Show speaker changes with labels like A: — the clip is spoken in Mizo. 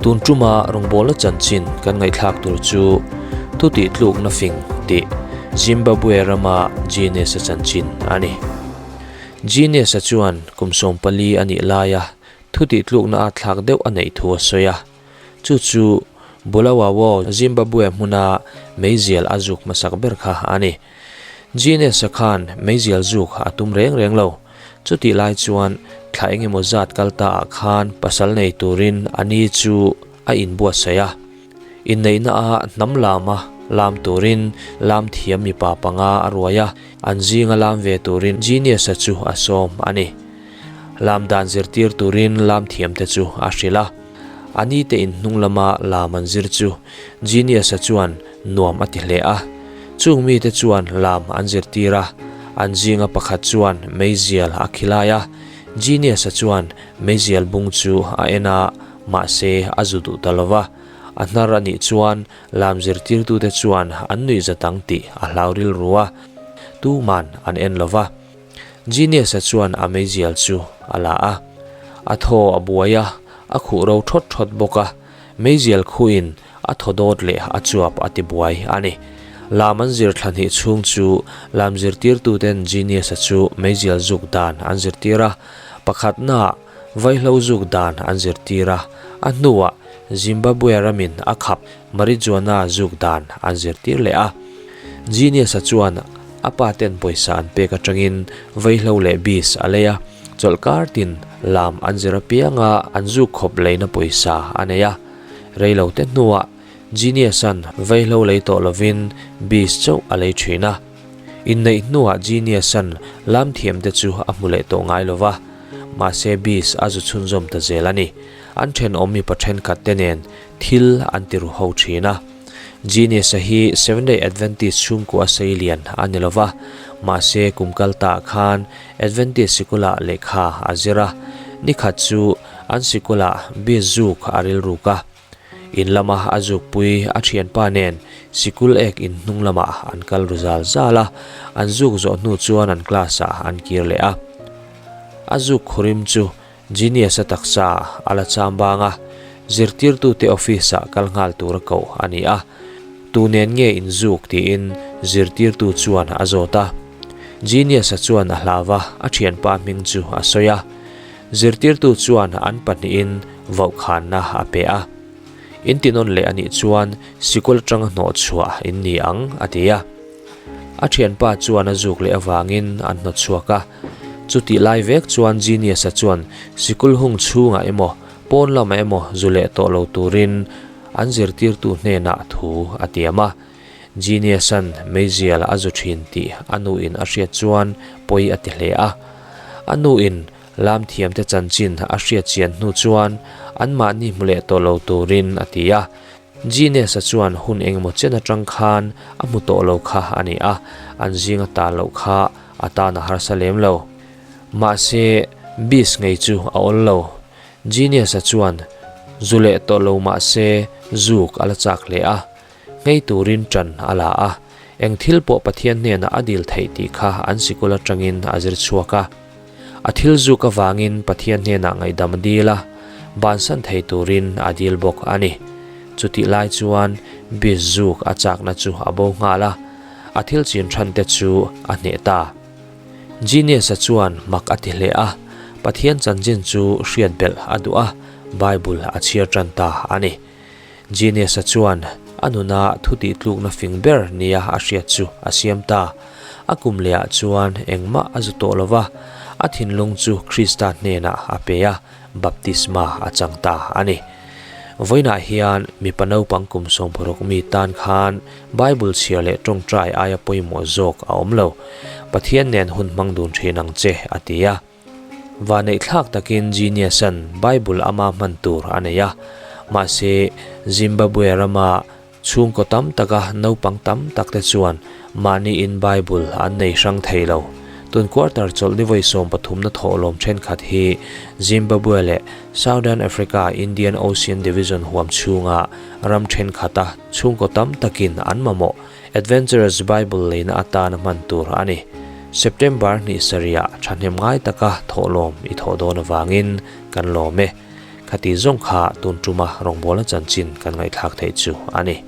A: Tun tuma rawngbawlna chanchin kan ngaihthlak tur chu thu tihtlukna fing tih Zimbabwe rama Genius-a chanchin a ni. Genius-a chuan kum 14 a nih laia thu tihtlukna a thlak deuh a neih thu a sawi a. Chu chu Bulawayo, Zimbabwe hmuna meizial a zuk hmasak ber kha a ni. Genius-a khan meizial zuk a tum reng reng lo. Chutih lai chuan thla eng emaw zat kal ta ah khan pasal nei turin a ni chu a inbuatsaih a. Inneihna a hnam lama lam turin lam thiam mipa panga a ruai a, an zinga lam ve turin Genius-a chu a sawm a ni. Lam dan zirtir turin lam thiamte chu a hrilh a. A ni te in hnung lama lam an zir chu Genius-a chuan nuam a ti hle a. Chung mite chuan lam an zirtir a, an zinga pakhat chuan meizial a khilai a. Genius-a chuan meizial bung chu a en a, mahse a zu duh ta lo va. A hnar a nih chuan lam zirtirtute chuan an nuih zat ang tih a hlau rilru a, tuman an en lo va. Genius-a chuan a meizial chu a la a, a thaw a buai a, a khuh ro thawt thawt bawk a, meizial khuhin a thaw dawt leh a chuap a ti buai a ni. Lam an zir thla hnih chhung chu lam zirtirtuten Genius-a chu meizial zuk dan an zirtir a, pakhatnaah vaihlo zuk dan an zirtir a, a hnuah Zimbabwe ramin a khap marijuana zuk dan an zirtir leh a. Genius-a chuan a pa ten pawisa an pek atangin vaihlo leh bis a lei a, chawlhkar tin lam an zir apianga an zuk khawp leina pawisa a nei a. Reilo te hnuah Genius-a'n vaihlo lei tawh lovin bis chauh a lei thin a. Inneih hnuah Genius-a'n lam thiamte chu a hmu leh tawh ngai lova, mahse bis a zu chhunzawm ta zel a ni. An thenawm mipa thenkhat te nen thil an ti ru ho thin a. Genius-a hi Seventh-day Adventist chhungkua sei lian a ni lova, mahse kum kal tah khan Adventist sikulah lehkha a zir a. Nikhat chu an sikulah bis zuk a rilruk a. In lama a zukpui a thianpa nen sikul ek in hnung lamah an kal ru zal zal a, an zuk zawh hnu chuan an class-ah an kir leh a. A zuk khurim chu Genius-a taksa a la cham bang a, zirtirtute office-ah kal nghal tura koh a ni a. Tu nen nge inzuk tiin zirtirtu chuan a zawt a. Genius-a chuan a hlau va, a thianpa hming chu a sawi a. Zirtirtu chuan an pahnihin vauhkhanna a pe a. In tinawn leh a nih chuan sikul atanga hnawh chhuah in ni ang, a ti a. A thianpa chuan a zuk leh avangin an hnawt chhuak a. Chutih lai vek chuan Genius-a chuan sikul hung chhungah emaw, pawn lamah emaw zu leh tawh lo turin an zirtirtu hnenah thu a tiam a. Genius-a'n meizial a zu thin tih a nuin a hriat chuan pawi a ti hle a. A nuin lam thiamte chanchin a hriat chian hnu chuan anmahni hmu leh tawh lo turin a ti a. Genius-a chuan hun engemaw chen atang khan a hmu tawh lo kha a ni a, an zinga ta loh kha a tan a harsa lem lo. Mahse, bis ngei chu a awl lo. Genius-a chuan zu leh tawh lo mah se zuk a la chak hle a, nghei turin ṭan a la a, eng thil pawh Pathian hnenah a dil theih tih kha an sikul atangin a zir chhuak a. A thil zuk avangin Pathian hnenah ngaihdam a dil a, bansan thei turin a dil bawk a ni. Chutih lai chuan bis zuk a chakna chu a bo nghal a, a thil chin than te chu a hneh ta. Genius-a chuan mak a ti hle a, Pathian chanchin chu hriat belh a duh a, Bible a chhiar tan ta a ni. Genius-a chuan a nuna thu tihtlukna fing ber nia a hriat chu a siam ta. A kum lehah chuan engmah a zu tawh lo va, a thinlung chu Krista hnenah a pe a, baptisma a chang ta a ni. Vawiinah hian mipa naupang kum 16 mi tan khan Bible chhiar leh tawngtai aia pawimawh zawk a awm lo. Pathian nen hun hmang dun thin ang che, a ti a. Vaneihthlak takin Genius-a'n Bible ama hman tur a nei a, mahse Zimbabwe rama chhungkaw tam taka naupang tam takte chuan mahniin Bible an nei hrang thei lo. Tun quarter chawlh ni vawi 13 na thawhlawm thenkhat hi Zimbabwe leh Southern Africa Indian Ocean Division huam chhunga ram thenkhata chhungkaw tam takin an mamawh Adventurous Bible leina atana hman tur a ni. September hnih sarihah thahnem ngai taka thawhlawm i thawh dawn avangin kan lawm e. Khati zawng kha tun tuma rawngbawlna chanchin kan ngaihthlak theih chu a ni.